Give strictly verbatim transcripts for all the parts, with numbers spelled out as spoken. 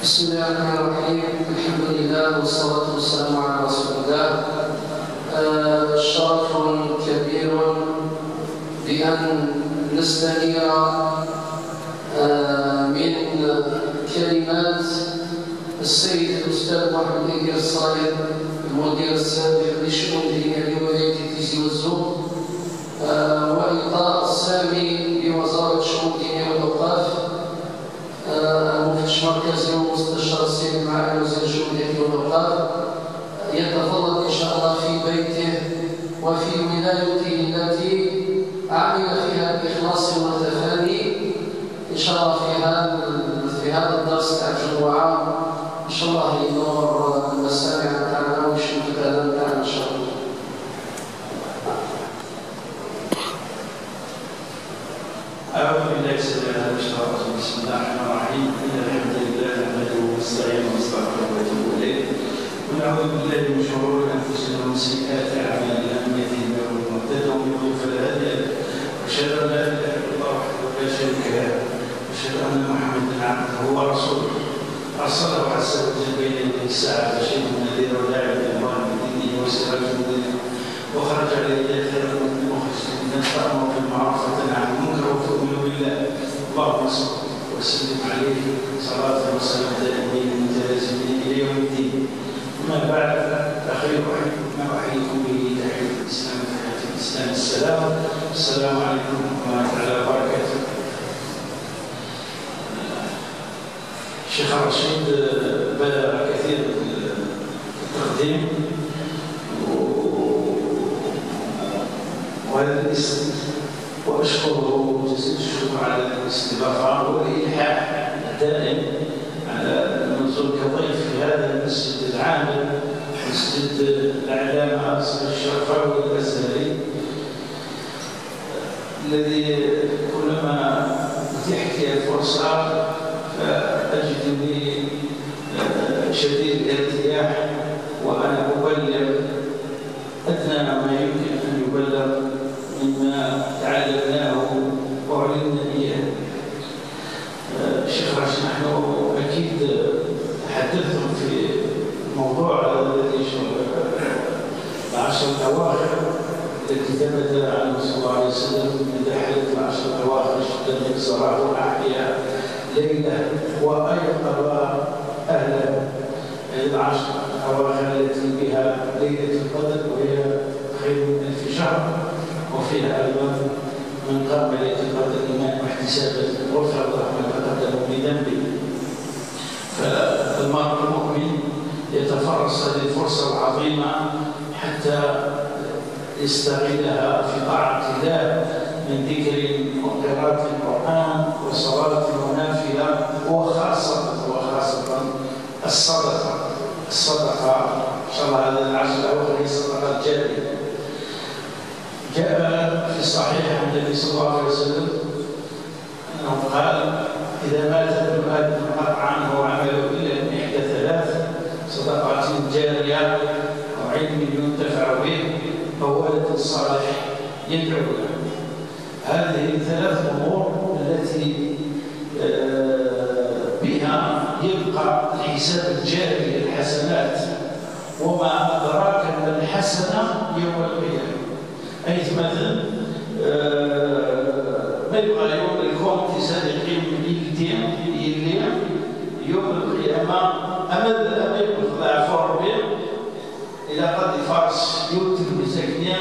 بسم الله الرحمن الرحيم. الحمد لله والصلاة والسلام على رسول الله. آه، شرف كبير بأن نستنير، آه، من كلمات السيد الأستاذ محمد إدريس الصايغ، المدير السابق للشؤون الدينية بولاية تيزي وزو، آه، وإعطاء السامي بوزارة الشؤون الدينية والأوقاف، آه، مفتش مركزي ومستشار السيد المعالي وزير الشؤون الدينية والأوقاف، يتفضل إن شاء الله في بيته وفي ولايته التي عمل فيها بإخلاص وتفاني. إن شاء الله في هذا في هذا الدرس تاع الجمعة، إن شاء الله ينور المسامع تاعنا ويشوف الأذان تاعنا إن شاء الله. أعوذ بالله السميع العليم من الشيطان الرجيم. بسم الله الرحمن الرحيم. إن الحمد لله نحمده ونستعينه ونستغفره ونتوب إليه، ونعوذ بالله من شرور أنفسنا ومن سيئات أعمالنا، من يهده الله فهو المهتد ومن يضلل فلا هادي له، وأشهد أن لا إله إلا الله وحده لا شريك له، وأشهد أن محمدا عبده ورسوله، أرسله عز وجل بين يدي الساعة بشيرا ونذيرا وداعيا إلى الله بإذنه وسراجا منيرا، وخرج عليه خير من مخرج الناس، تأمر بالمعروف وتنهى عن المنكر وتؤمن بالله. اللهم صل وسلم عليه صلاة وسلام دائمين متلازمين إلى يوم الدين. أما بعد، أخي، أحييكم ما أحييكم به تحية الإسلام، تحية الإسلام السلام. السلام عليكم ورحمة الله تعالى وبركاته. الشيخ رشيد بلغ كثير في التقديم، و-، وهذا الاسم، وأشكره جزيل الشكر على الاستضافة والإلحاح الدائم على النزول كضيف في هذا المسجد العامر، مسجد العلامة صاحب الشرف الأزهري، الذي كلما أتيحت لي الفرصة فأجدني، آه، شديد الارتياح، وأنا أبلغ أدنى ما يمكن أن يبلغ مما تعلمناه وأعلمنا إياه. آه، شيخ راشد، نحن أكيد تحدثتم في الموضوع الذي شو-، العشر الأواخر التي ثبت عنه صلى الله عليه وسلم: من دخل العشر الأواخر شد مئزره وأحيا ليله وأيقظ أهله. هذه العشر الأواخر التي بها ليلة القدر، وهي خير من ألف شهر، وفيها أيضا: من قام ليلة القدر إيمانا واحتسابا غفر له ما تقدم من ذنبه. فالمرء المؤمن يتفرس هذه الفرصة العظيمة حتى يستغلها في طاعة الله، من ذكر وقراءة القرآن وصلاة ونافلة، وخاصة، وخاصة الصدقة. الصدقة، إن شاء الله، هذا العشر الأواخر هي الصدقة الجارية. جاء في الصحيح عن النبي صلى الله عليه وسلم أنه قال: إذا مات ابن آدم انقطع عنه عمله إلا من إحدى ثلاث: صدقة جارية، أو علم ينتفع به، أو ولد صالح يدعو له. هذه ثلاث أمور التي، آه، بها يبقى الحساب الجاري للحسنات، وما أدراك ما الحسنة يوم القيامة. أي مثلا، آه، ما يبغى يوم الكونت يسال يقيم يلتيم يلي يوم القيامة، أما أما يبغى ضعف ربي، إلا قد يفرس يوتم مساكنيا،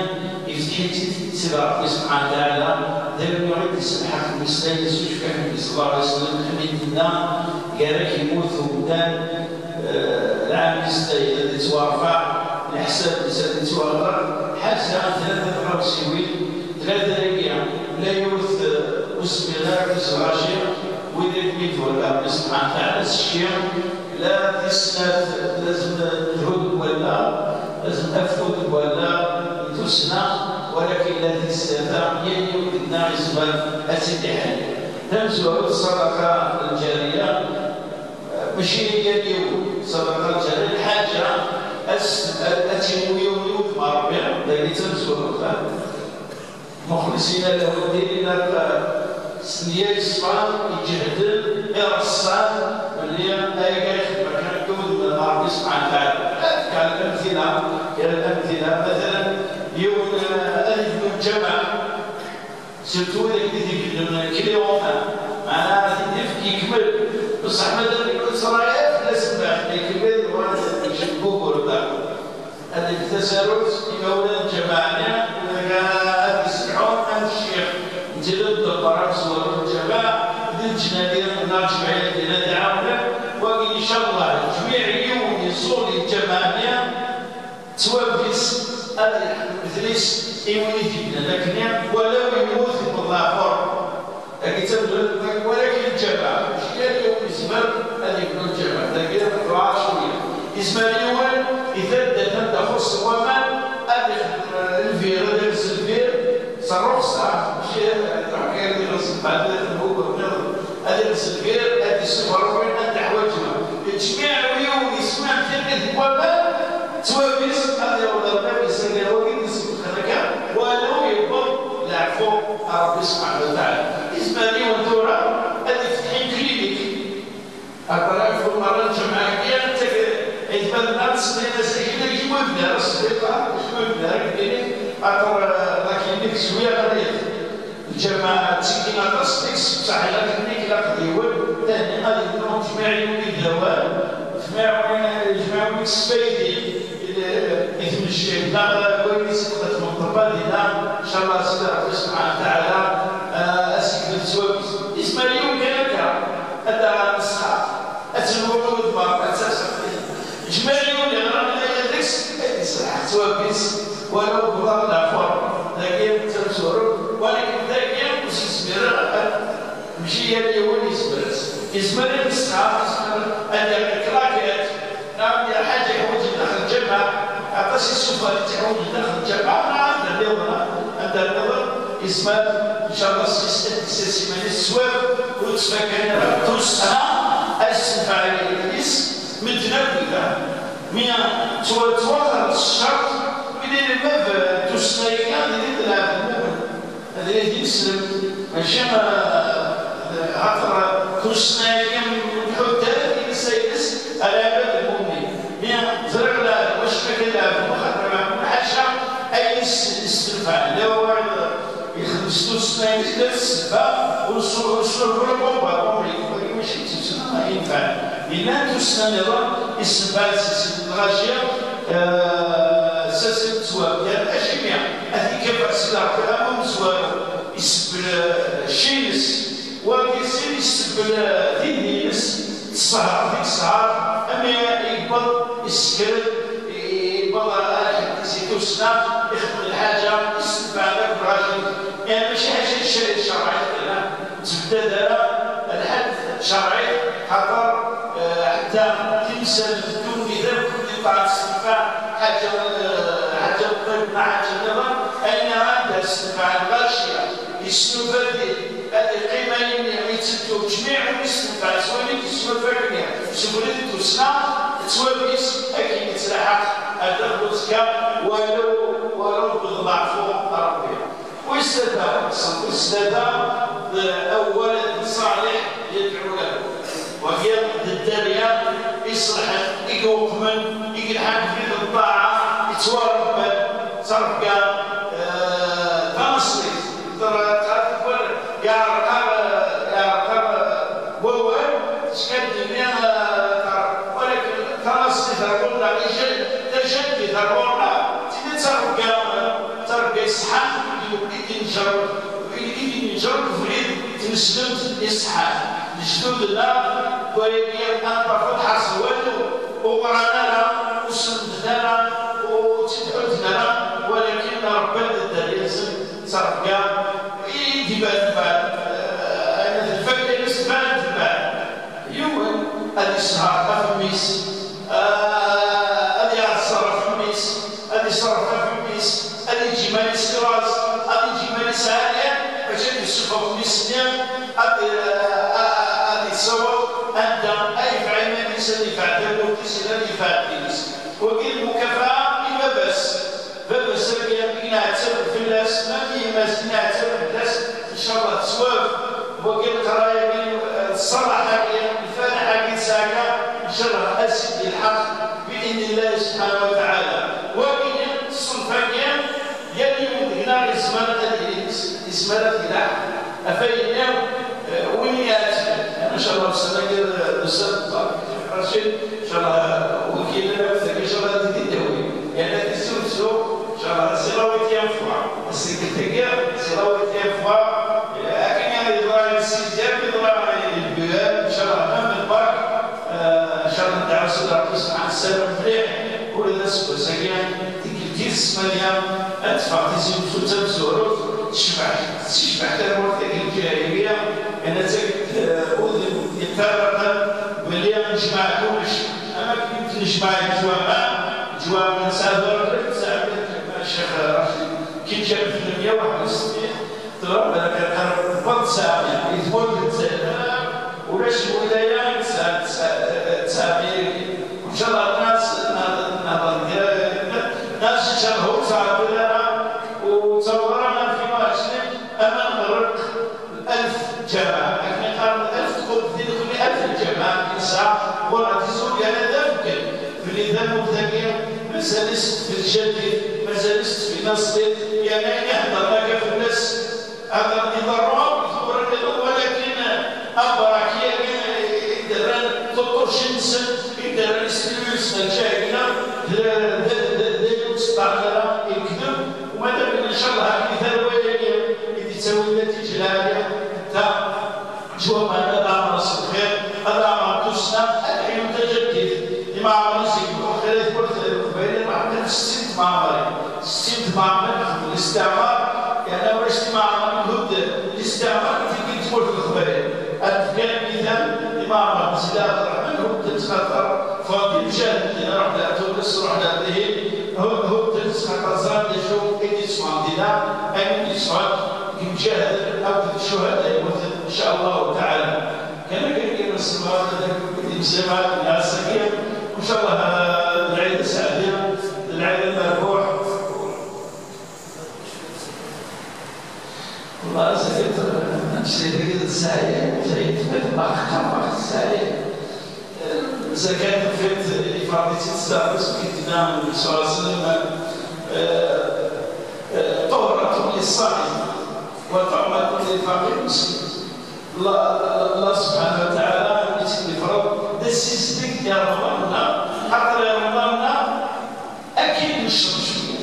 يفتحي تسبع ربي سبحانه وتعالى، دائما يعيد يسبحك المسلم، يسوش كان النبي صلى الله عليه وسلم، حميد لنا، قالك يموت ومدان، آه، العام يستاهل، هذا يتوارفع، الحساب يسال يتوارفع، حاجة ثلاثة غاوسيوين، ثلاثة ربيع، لا يوث، آه، أسمي غير في الزراشي، وإذا كميت ولا ربي سبحانه وتعالى، الشيء لا تسنى، لازم مجهود ولا، لازم أفود ولا تسنى، ولكن لا تسنى، يعني يمكننا يزمر أسيدي حي. تمزوع الصدقة الجارية، ماشي هي اليوم، الصدقة الجارية حاجة أس-، أتي يوم يوم مع ربي، لكن تمزوع مخلصين له الدين إلى Sniya yeṣfan, iǧehden, ireṣṣan, belli ayagi ixdem akken akka udem n Ṛebbi subḥanahu wa taɛala. Ad kal amthila, kal amthila, matalan, yiwen, eh, ad yebnu lǧameɛ, surtout wid akken i d-ibennun Cléon, meɛna ad t-id-yefk yekmel. Bṣeḥ ma d akken ur yettṛaɛ ara fell-as lbaxel, ikemmel, yuɣal d acu n wugur da. Ad yefk tasarut i imawlan n lǧameɛ-nni, ad yesselḥu am ccix n tili tḍebber amezwaru n lǧameɛ, d leǧnadi neɣ lǧemɛiyat-nni ad iɛawnen. Wagi, ncallah, lǧmiɛ yiwen iẓul i lǧameɛ-nni, ttwabis ad yeḥkem udlis i win i t-yebnan akkenni, walaw yemmut, yewweḍ leɛfuṛ. Dagi d tamdint, walakin lǧameɛ, mačči yal yiwen yezmer ad yebnu lǧameɛ. Dagi, ḍeɛf cwiya. Yezmer yiwen, i taddart anda xuṣṣen waman, ad yexdem, eh, lbir, ad yerẓ lbir, s rruxṣa, mačči ad iruḥ kan ad yerẓ lbir, ad yexdem ugur nniḍen, ad yerẓ lbir, ad yessufeɣ win ad teḥwaǧem. Lǧmiɛ n yiwen yesɛan tirmit n waman, ttwabis, ad yaweḍ ɣer bab-is, ad yaweḍ win yesbexxen akka, walaw yewweḍ leɛfu n Ṛebbi subḥanahu wa taɛala. Yezmer yiwen tura ad ifteḥ une clinique. Aṭraf umaṛa n lǧameɛ-agi, ad tag-, aytmaten-a ttṣeddin-as akkin, ad yemudden ar ṣṣdiqa, ad yemudden ar akkin, aṭer, eh, la clinique cwiya ɣlayet. Lǧameɛ tteggin aṭas deg-s, bṣaḥ la clinique ilaq d yiwen, thni ad yebnu lǧmiɛ i wid d awal, lǧmiɛ win, lǧmiɛ win yesfaydin i, i tmejjit, neɣ wayen i s-txedmeḍ ṭṭebba dinna, ncallah Sidi Ṛebbi subḥanahu wa taɛala, eh, ad s-yekfel ttwabis. Yezmer yiwen kan akka, ad d-aɣ nesxaq. Ad tenwuqu d Ṛebbi, ad taseɣ. Jmaɛ yiwen yeɣran aya deg-s, ad yesraḥ ttwabis, walaw bḍan leɛfuṛ. Dagi d tamezwarut, walakin dagi ur s-yezmir ara ad, mačči yal yiwen yezmer-as. Yezmer ad yesxaq, yezmer ad yaɣ claquette, neɣ ad yaɣ ḥaǧa yeḥwaǧen daxel lǧameɛ, aṭas isuffeɣ i tt-yeḥwaǧen daxel lǧameɛ, neɣ anda nniḍen, anda nniḍen, yezmer, ncallah, s yis-, ad d-yessers iman-is ṣṣwab, ur yettfaka ara tussna, ad yessenfeɛ yis medden akk da. Mi ttwa-, ttwaxer s ccerṭ, win i d bab n tussna-agi, ad yili d lɛebd lmumen, ad yili d ineslem, mačči, eh, d-, axaṭer tussna-agi ur tḥudd ara tilisa-ines ar lɛibad lmumnin. Mi ẓriɣ lɛebd, wacimi kan lɛebd lmuxaṭer, lɛebd lmuḥaca, ayen is-, istenfɛen. La wayeḍ yexdem s tussna-ines, la ssebba, ur s-, ur s-, ur s-, ur s-, ur s-, wagi mačči d tussna yenfɛen. Yella tussna nniḍen, isenfɛen s, s lɣaci, eh, s, s ttwab. Yerna acimi ad t-ikafaɛ Sidi Ṛebbi am umezwaru, isebbel, eh, cci-ines, wagi sin isebbel, eh, tinni-ines, tesseher deg ssher, ami yewweḍ, isekker-d, yewweḍ ɣer lḥedd-is i tussna, ixdem lḥaǧa, isenfɛen akk lɣaci. Yerna mačči ḥaca n ccerɛit kan, ur tbeddad ara lḥedd ccerɛit, xaṭer, eh, ḥetta timsal n ddunit akk ur d-iṭṭɛen s tenfeɛ, ḥaǧa, eh, ḥaǧa n ṭṭib neɣ ḥaǧa nniḍen, ayen ara d-tessenfeɛ lɣaci, yesnuba-d ad iqqim ayen i yetteddu, ǧmiɛ win istenfɛen s wayen i d-yesnulfa akken s ubrid n tussna, ttwabis akken yettlaḥaq ar daxel uzekka, walaw, walaw deg leɛfu n Ṛebbi. Wis tlata, wis tlata, d awwal ṣaliḥ yedɛu lahu. Wagi d dderya iṣelḥen, i iweqmen, i yelḥan deg ubrid n ṭṭaɛa, yettwarebban, ttrebga, eh, taneṣlit. Ṭṭer-, ṭṭer-, yeɛreq-aɣ, yeɛreq-aɣ wawal, s kan d-nniɣ, eh, ṭṭer-, walakin taneṣlit ar ɣur-neɣ, ijad, tajaddit ar ɣur-neɣ, d tin i d ttrebga, d ttrebga iṣeḥḥan, i d-, i d-inǧer, i d-, i d-inǧer ubrid n tneslemt iṣeḥḥan. Lejdud-nneɣ, wayagi ad nṭerfu ḥaṣel walu, ur ɣran ara, ur slemden ara, ur ttedḥuden ara, walakin rebban-d dderya-nsen, ttrebga, i d-iban, iban, eh, ayen d lfakya-ines tban, tban. Yiwen ad yesher ɣef mmi-s, ah, ad iɛeṣṣer ɣef mmi-s, ad iṣerref ɣef mmi-s, ad yeǧǧ iman-is i laẓ, ad yeǧǧ iman-is ɛeryan, mačči ad yessufeɣ mmi-s-nni, ad, ad, ad yessaweḍ anda ad yefɛel iman-is, ad yefɛel tamurt-is, ad yefɛel ddin-is. Wagi d lmukafa'a i baba-s. Baba-s agi i yenɛettaben fell-as, ma d yemma-s i yenɛettaben fell-as, ncallah teswab. Wagi leqraya-agi, ṣṣalaḥ-agi, lfalaḥ-agi, sɛaya, ncallah, a Sidi lḥeqq, bi idnillahi subḥanahu wa taɛala. Wagi, ṣṣenf-agi, yal yiwen deg-neɣ yezmer ad yili, yezmer ad yelḥeq ɣef wayen-nni, eh, win i iɛeǧben. Ncallah, ussan-agi d, d ussan n Ṭṭaher Racid, ncallah, wagi yellan akk dagi, ncallah, ad t-id-yawi. Yerna tizi Uzzu, ncallah, c'est la huitième fois. Ass-agi, c'est la huitième fois. Akken i yeḍra i Sidi, akken yeḍra i Lbuyal, ncallah, même le bac, euh, ncallah, nedɛu s Rebbi subḥanahu, nessaram mliḥ, ula d aseggas-agi, tikkelt tis ssmanya, ad teffeɣ Tizi Uzzu d tamezwarut, tecbeḥ, tecbeḥ tamurt-agi n Ǧahiliya, yerna d tagi, euh, udem yeṭṭarraqen belli nejmeɛ kullec, am akken i d-nejmeɛ leǧwameɛ, leǧwameɛ n Saɛd Rajab, Saɛd Rajab, Ccix Racid, kečč alef tmenmya u waḥed u settin, tura balak iqerreb ṭṭbel tesɛemya, di tmurt n Lezzayer, ulac lwilaya i tesɛa, tesɛa, tesɛemya-agi. Ncallah nas, nas, nas, nas, ncallah ur ttɛeṭṭil ara, ur ttawḍa ara alfin u ɛecrin, ama nɣerreq alef lǧameɛ. Akken iqqaren, alef tqubbel, di nekni alef lǧameɛ i nesɛa, ɣur-neɣ Tizi Uzzu, yerna d amkan belli tamurt-agi mazal-itt tfel jaddit, mazal-itt tfel aṣlit, yerna ayen i heddren akka fell-as, heddren iḍerru akk i tmura nniḍen, walakin abrakiya-agi i d-rran tuṭṭucin-nsen, i d-rran isluyusen n lǧahiliya, d, d, d, d ayen ur ttebɛen ara i lekdeb, u madam ncallah akken i tarwa-agi i d-ittawin natija lɛali, ta, leǧwameɛ ad ɛemren s lxir, ad ɛemren tussna, ad ḥyun tajaddit. Imeɛmaren zik, lxir i tmurt n Leqbayel, imeɛmaren settin tmeɛmarin. Settin tmeɛmarin xedmen listiɛmar, yerna ulac timeɛmarin ur d listiɛmar i tigi n tmurt n Leqbayel. Ad d-fkeɣ lmital, imeɛmaren n Sidi Ɛebderreḥman, hudden-tt xaṭer ffɣen d imjahed, din ruḥen ar Tunes, ruḥen ar dihin, hu-, hudden-tt xaṭer ẓran d acu i d-yetteffɣen dinna, ayen i d-yetteffɣen deg imjahed akked ccuhada yemmuten, in ca Allahu taɛala. Kan akka i d-nsemma ad d-nsemma ass-agi, in ca Allah, d lɛid aseɛdi, d lɛid amerbuḥ. Wallah, ass-agi, amsayt-agi d sseɛya, sseɛya, tfat, ma xeqqar, ma xeqqar sseɛya. Zakat lfitr, iferḍ-itt-id s teɛrus, akken d-yenna Nnbi ṣalla Llahu ɛalayhi wa sallam, eh, eh, طهرة للصائم وطعمة للفقير المسكين. Allah, Allah subḥanahu wa taɛala, mi tt-id-ifreḍ, d asizdeg i Remḍan-nneɣ, xaṭer i Remḍan-nneɣ, akken necceḍ cwiya.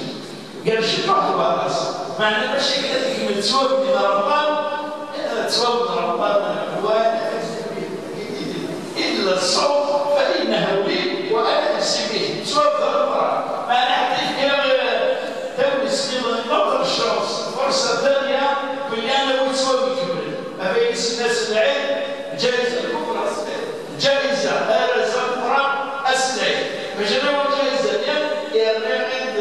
Gar ciṭuḥ d waṭas. Meɛna maca akken ad tkemmel ttwabnin Remḍan, eh, ttwabnin Remḍan, wa, إلا الصوم فإنه لي وأنا أجزي به. Ttwabnin Remḍan. Meɛna ḥetta yefka, eh, tawinest nniḍen, une autre chance, lferṣa ثانية, belli ad nawi ttwab ikemmlen. Abayen isemma-as lɛid, lǧayiza lkubra, lǧayiza, arraz ameqqran, ass n lɛid. Maca d awa lǧayiza-nni, yerna-aɣ-d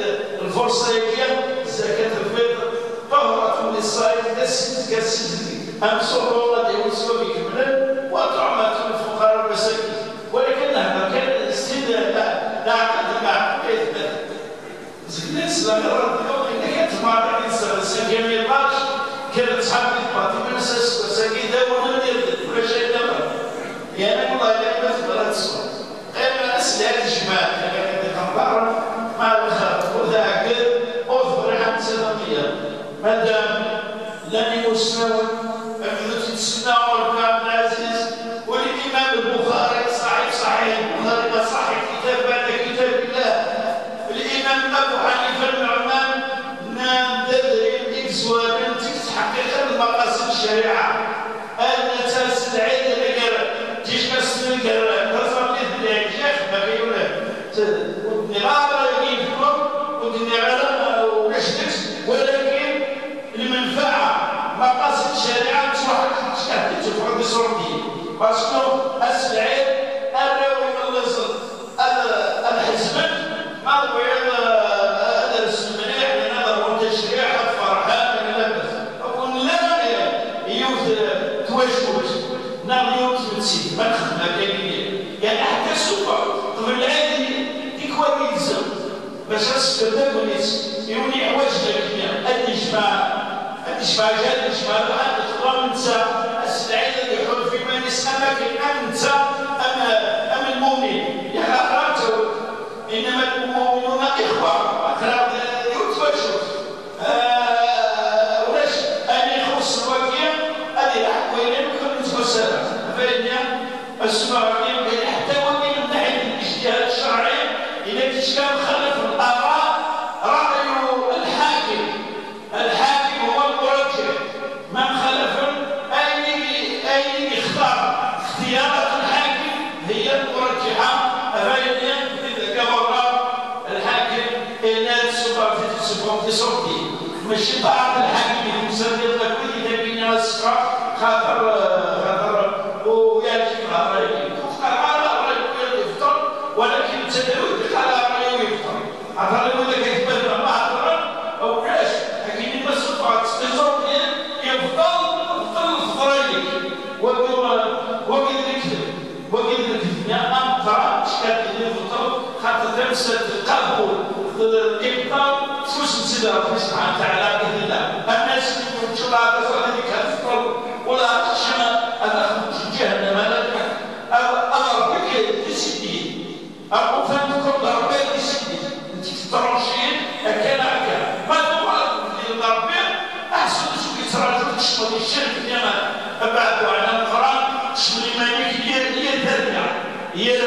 lferṣa-agi, zakat lfitr, طهرة للصائم, d asizdeg, asizdeg. Amsuɣu ad yawi ttwab ikemmlen, وطعمة للفقراء والمساكين. Walakin nehder kan s tid, la, leɛqed, leɛqed, ay atmaten. Zgel-as la radio, yenna-k ad tmaḍ ad yesseɣ cinquième étage, kra ttḥebbit Faṭima, s aseggas-agi d awal ad yerden, ulac ayen nniḍen. Yerna wallahi la ma tebɣa ad tesweḍ. Qqim ass lɛid jmaɛ, yerna kan iqenṭaren, ma lxir, ur tɛeggeḍ, ur tebriḥ am tsanamiya. Madam, llan imusnawen, akked ur tt-id-semmaɣ Rebbi Ɛebdelɛaziz, والإمام البخاري صاحب صحيح البخاري وصاحب كتاب بعد كتاب الله، الإمام أبو حنيفة النعمان، nnan d adrim i yezwaren d tettḥeqqiqen lmaqasid n ccariɛa. Ad nettas lɛid ger tijmasin ger taẓallit n lɛid yax ma kayulan. Ur d-nniɣ ara yid-wen, ur d-nniɣ ara ulac deg-s, walakin lmenfaɛa, maqasid ccariɛa ttwaḥeqqeqent, ttwaḥeqqeqent di ṣṣura-nni. Parce que ass lɛid, arraw imellazen ad, ad ḥezben, ma tebɣiḍ, eh, ad rsen mliḥ, neɣ ad ṛwun tacbiḥt, ad ferḥen, neɣ labas. Ur nelli ara yiwet, eh, twacult, neɣ yiwet tmetti, ma nxeddem akka-nni. Yeɛni ḥetta ssufeɣ, qbel lɛid, tikwal yelzem. Bac ad tefkeḍ tagnit i win yeḥwaǧen akken ad yejmeɛ, ad Yecbeḥ jad, yecbeḥ lḥal, ixḍa netta, ass n lɛid ad iḥudd f iman-is am akken am netta, am, am lmumin. Yeɛni axir-a ttawet. إنما المؤمنون إخوة. Axir-a d yiwet twacult. Ah, ulac ayen ixuṣṣen wagi, ad ilḥeq wayen akk nettḥussan. Fahimni? Asma-agi, حتى wagi من ناحية الاجتهاد الشرعي, إلا كان مخالف الآراء، رأي الحاكم. الحاكم هو المرجح. من خالف أي، أي اختار. اختيارات الحاكم هي المرجحة. Ayen i d-iḍegger الحاكم, إلا تسوبر في تسوبر في صوتي. ماشي طاعة الحاكم يكون سبب لك وين يدير بينا الصفا. خاطر، خاطر ويعجبها الرأي. وفق الحالة الرأي يفطر، ولكن التداول على الرأي يفطر. عطاني ولا كيتبان ما عطران أو علاش؟ لكن ما سوف تستيزون يفضل، يفضل الفضريك. وقيل، وقيل نكتب، وقيل نكتب. يا أم ترى شكات اللي يفضل خاطر تمسك القلب الإبطال. فوز نسيب ربي سبحانه وتعالى بإذن الله. الناس اللي يقولوا إن شاء الله هذا صار هذيك الفطر ولا شيء، هذا خرج جهنم، هذا، هذا ربي كيديسيدي. Aṭufan d-tekkreḍ d Ṛebbi ad isellek, d tiketṛuncin, akka neɣ akka. Ma tuɣaleḍ d Ṛebbi, aḥseb d acu i k-yettraǧun, tecmeḍ i ccirk-nni, abeɛda ɛla Meqqran, tecmeḍ iman-ik yir, yir terga, yir,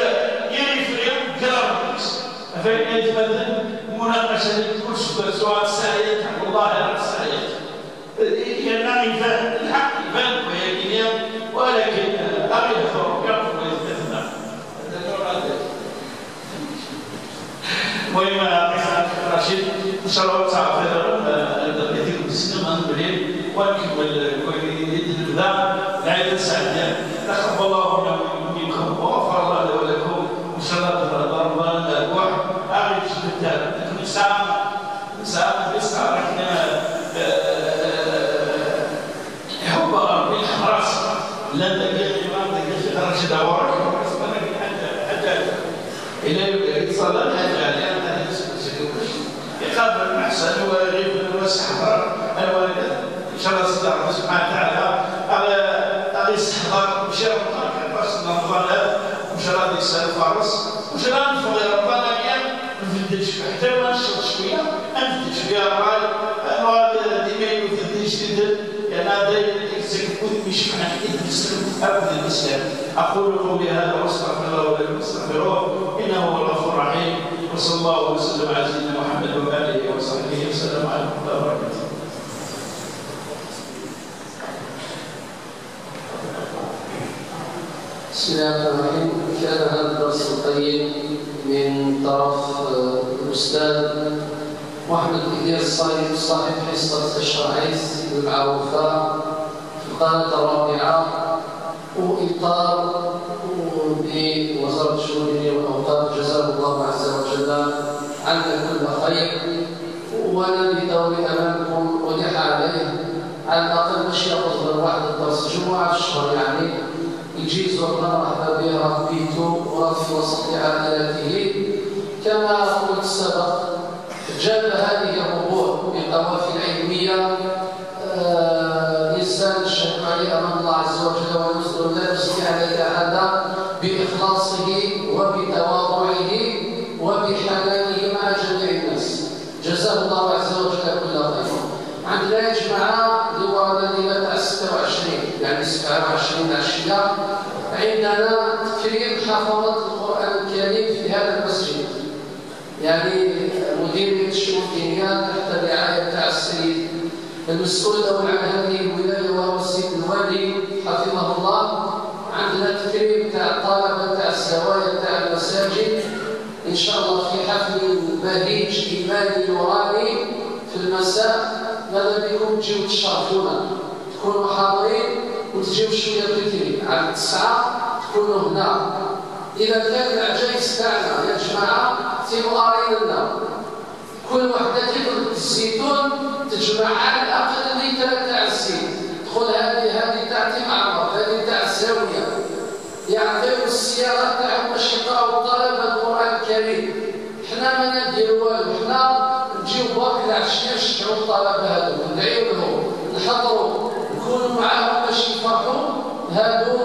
yir ifri, deg Ṛebbi-s. Ɣef wayen ay d-ibanen, lmunaqaca-nni kul seg wass, tesɛa-yat, wallahi tesɛa-yat. Yerna iban lḥeqq, iban wayagi-nni, walakin, eh, ad yeḥḍer Ṛebbi ɣef waytmaten-a. المهم, Racid, إن شاء الله تعالى, eh, ad d-tefkiḍ deg-sen, ad nemlil, wa nkemmel, eh, wagi i d-nebda, lɛid ad sɛeddiɣ. تقبل الله منا ومنكم، وغفر الله لي ولكم. إن شاء الله, eh, Ṛemḍan, eh, Buḥ, ad ɣ-yeǧǧ, eh, nekk nesɛa Nesɛa, nesɛa akken, eh, eh, iḥubb Ṛebbi, xlaṣ. Llan dagi, llan dagi, xlaṣ, ɣer-k, ɣer-k, ɣer-k, ɣer-k, ɣer-k. Ila yugar yettṣalla lḥaǧa ɛli, ɣer-k, ɣer-k, ɣer-k. Iqabel Meḥsen, wa Rif, wa Seḥmer, lwalida. إن شاء الله سيدي ربي سبحانه وتعالى, ad, ad iseḥḍer, mačči Ṛemḍan kan, parce que Ṛemḍan, mačči ad yesɛu lfaṛes, mačči ad neffeɣ di Ṛemḍan-agi, nbeddel cwiya, ḥtta ma necceḍ cwiya, ad nbeddel cwiya ṛṛay, ad nuɣal d imaynuten d ijdiden, yerna d ayen i d-yettak udem icebḥen i tmeslemt akked lmeslam. أقول قولي هذا وأستغفر الله لي ولكم، استغفروه إنه هو الغفور الرحيم. وصلى الله وسلم على سيدنا محمد وآله وصحبه وسلم. ورحمة الله وبركاته. بسم الله الرحمن الرحيم. كان هذا الدرس القيم من طرف، آه، الأستاذ محمد إدريس الصايب، صاحب حصة الشرعيس المعروفة في القناة الرابعة، وإطار بوزارة الشؤون الدينية والأوقاف، جزاه الله عز وجل عنا كل خير. وأنا بدوري أمامكم ألح عليه على الأقل باش ياخذ من واحد الدرس جمعة في الشهر، يعني يجي يزورنا، مرحبا به، راه في بيتو وراه في وسط عائلته. كما قلت سبق، جاب هذه الربوع بالقوافي العلمية، آه، إنسان نشهد عليه أمام الله عز وجل ونزل لا نزكي عليك أحدا بإخلاصه وبتواضعه وبحنانه مع جميع الناس. جزاه الله عز وجل كل خير. عندنا يا جماعة، اللي ورانا الليلة تاع ستة وعشرين، يعني سبعة وعشرين العشية، عندنا تكريم حفظة القرآن الكريم في هذا المسجد. يعني مديرية الشؤون الدينية تحت الرعاية تاع السيد المسؤول الأول عن هذه الولاية وهو السيد الوالي حفظه الله. عندنا تكريم تاع الطلبة تاع الزوايا تاع المساجد، إن شاء الله في حفل بهيج إيماني نوراني في المساء. ماذا بكم تجيو تشرفونا، تكونوا حاضرين وتجيو شوية بكري، على التسعة تكونوا هنا. إذا كان العجايز تاعنا يا جماعة، تيمو أرين لنا. كل وحدة كي تضرب الزيتون تجمع على الأقل لتر تاع الزيت. تقول: "هذه، هذه تاع تيم عمر، هذه تاع الزاوية". يعطيو السيارات تاعهم باش يقراو الطلبة القرآن الكريم. حنا ما نديرو والو، حنا نجيو برك العشية نشجعو الطلبة هذوك، ندعيو لهم. يحضروا، يكونوا معاهم باش يفرحوا. هادو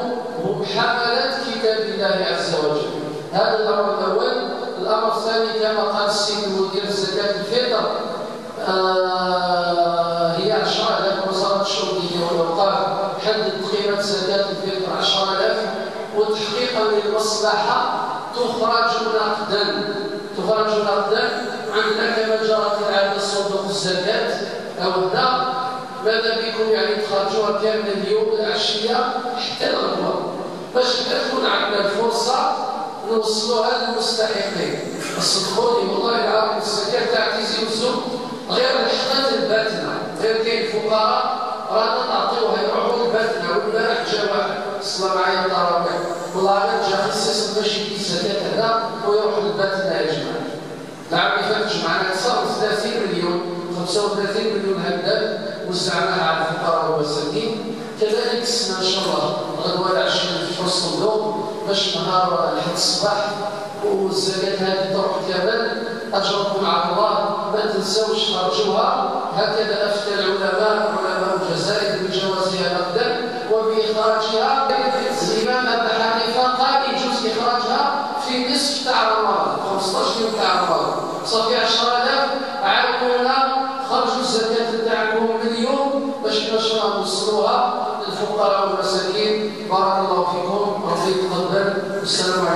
هم حملة كتاب الله عز وجل. هذا الأمر الأول. الأمر الثاني، كما قال السيد المدير، زكاة الفطر، آه، هي عشرة آلاف. وزارة الشؤون الدينية والأوقاف حددت قيمة زكاة الفطر عشرة آلاف، وتحقيقًا للمصلحة تخرج نقدًا، تخرج نقدًا. عندنا كما جرت العادة صندوق الزكاة، أو هنا ماذا بكم يعني تخرجوها كامل اليوم العشية حتى الغدوة، باش حتى تكون عندنا الفرصة نوصلوها للمستحقين. صدقوني والله العظيم الزكاة تاع تيزي وزو غير الحقات الباتنة، غير كاين فقراء رانا نعطيوها يروحوا الباتنة، والبارح جا واحد صلى معايا التراويح، والله غير جا خصيص باش يدي الزكاة هنا ويروح الباتنة يا جماعة. العام اللي فات جمعنا أكثر من ثلاثين مليون، خمسة وثلاثين مليون هكذاك وزعناها على الفقراء والمساكين. كذلك السنة إن شاء الله غدوة العشية نفتحوا الصندوق باش نهار الحد الصباح والزكاة هذه تروح كامل. أجركم على الله، ما تنسوش خرجوها. هكذا أفتى العلماء، علماء الجزائر، بجوازها نقدا وبإخراجها. الإمام أبا حنيفة قال يجوز إخراجها في نصف تاع رمضان، خمسطاش يوم تاع رمضان. صافي عشرة آلاف، عاونونا، خرجوا الزكاة تاعكم من اليوم باش إن شاء الله نوصلوها للفقراء والمساكين. بارك الله فيكم، ربي يتقبل، والسلام عليكم.